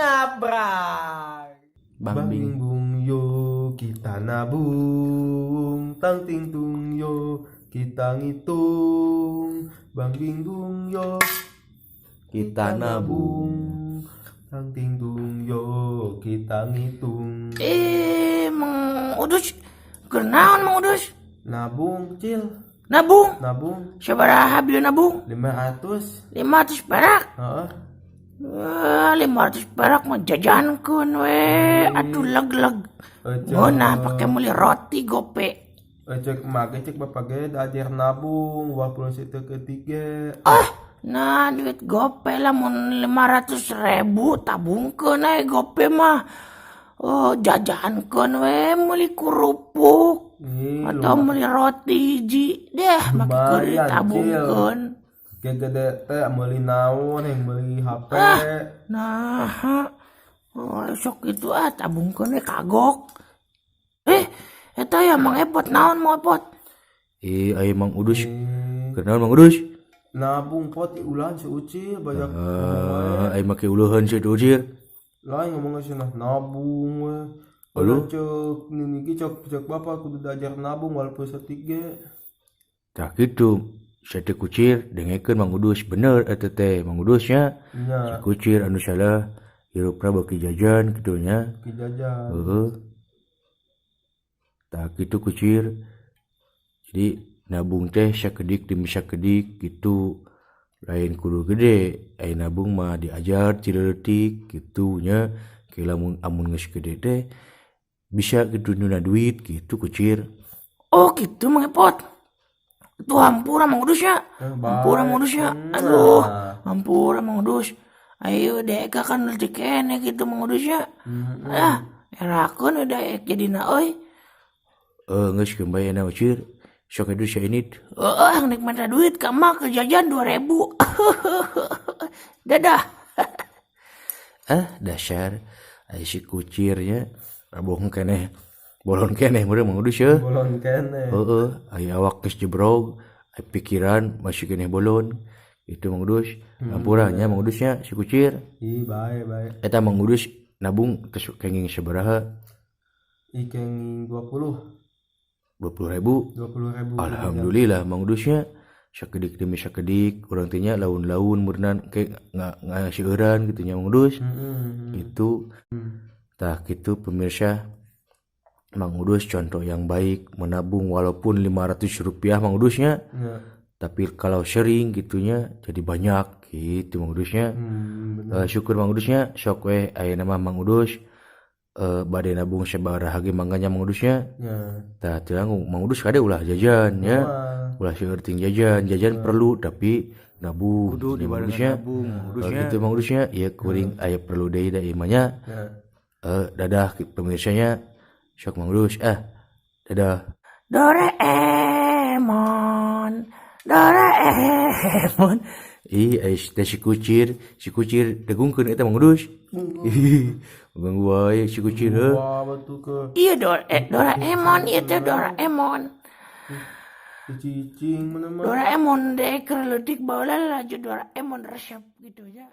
Ngabray. Bang Bang bing. bung yo kita nabung, tang ting tung yo kita ngitung. Bang bing bung yo Kita nabung. Tang ting tung yo kita ngitung. Eh, Mang Udus, kunaon, Mang Udus? Nabung, Cil. Nabung. Nabung. Sabaraha bieu nabung? 500. 500 perak. Heeh. Wah, 500 perak mah jajankeun we. Aduh, leg-leg. Ecek. Ngeunah pake meuli roti gope. Cek emak ge, cek bapak ge diajar nabung walaupun situ ketiga. Ah, nah, duit gope lah mun 500 ribu tabungkeun we gope mah. Oh, jajankeun we meuli kerupuk Ih, atau meuli roti hiji deh make keur Lumayan, ditabungkeun. Kayak gede teh meuli naon, yang meuli HP. Nah, oh, sok itu ah, tabungkeun we kagok. Eh, eta ya Mang Epot, naon, Mang Epot? Ih, aya Mang Udus. Eh, Kunaon, Mang Udus? Nabung pot ulah si Ucil banyak ngomong wae. Eh, aya make uleuhan si Ucil. Lain ngomongnya sih, nah, nabung we. Halo? Cek nini ge, cek cek bapak kudu diajar nabung walaupun saeutik. Tah kitu. Sate kucir dengekeun Mang Udus, bener eta teh Mang Udusnya. Nya. Si kucir anu salah hirupna beuki jajan kitu nya. Ki jajan. Heeh. Tah kitu, kucir. Jadi nabung teh sakedik demi sakedik gitu. Lain kudu gede, aya nabung mah diajar ti leutik kitu nya. Ke lamun amun geus gede teh bisa gitu nyuna duit gitu, kucir. Oh gitu, Mang Epot. Itu hampura, Mang Udus ya. Eh, Hampura, baik. Mang Udus ya. Aduh, Nah. hampura, Mang Udus. Ayo dek kan leutik keneh gitu, Mang Udus ya. Ah, erakeun udah jadina euy. Eh, geus keun bae na, kucir. Sok aya sia ini. Heeh, nek minta duit ka mak ke jajan 2000. Dadah. Ah, dasar aya si kucirnya rabohong keneh, bolon keneh meureun Mang Udus ya. Bolon keneh. Heeh, aya awak geus jebrog, aya pikiran masih keneh bolon. Itu Mang Udus, hampura nya Mang Udus nya si kucir. Ih, bae bae. Eta Mang Udus nabung tos kenging sabaraha? Ih, kenging 20. 20 ribu. 20 ribu. Alhamdulillah, Mang Udusnya, sakedik demi sakedik urang teh nya, laun-laun meureunnan ke ngaseueuran gitu nya, Mang Udus. Gitu. Tah kitu, pemirsa, Mang Udus contoh yang baik menabung walaupun 500 rupiah, Mang Udusnya. Ya. Tapi kalau sering gitunya jadi banyak gitu, Mang Udusnya. Bener. Eh, syukur Mang Udusnya, sok we ayeuna mah Mang Udus bade nabung sabaraha ge mangga nya, Mang Udusnya. Ya. Tah teu langkung Mang Udus kade ulah jajan ya. Wah. Ulah seueur ting jajan, jajan perlu tapi nabung. Kudu Gitu, Mang dibarengan Udusnya. nabung, Mang Eh, Udusnya. gitu, Mang Udusnya, ieu kuring aya perlu deui da ieu mah nya. Ya. Eh, dadah pemirsanya. Sok, Mang Udus, ah. Dadah. Doraemon. Doraemon. Ih, aya teh si kucir degungkeun eta Mang Udus. Ih, ganggu wae si kucir heuh. Wah, betul ke. Iya Doraemon, iya teh Doraemon. Cicing mana mah. Doraemon deh keur leutik baheula laju Doraemon resep gitu ya.